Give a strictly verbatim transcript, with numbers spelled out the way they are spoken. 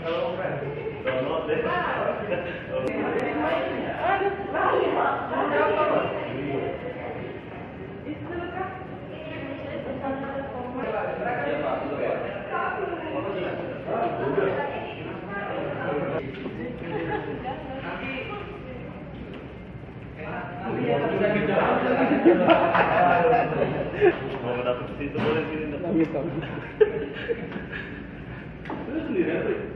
Mau dapet situ boleh sini, Dok. Iya, Kak. Lu sendiri apa?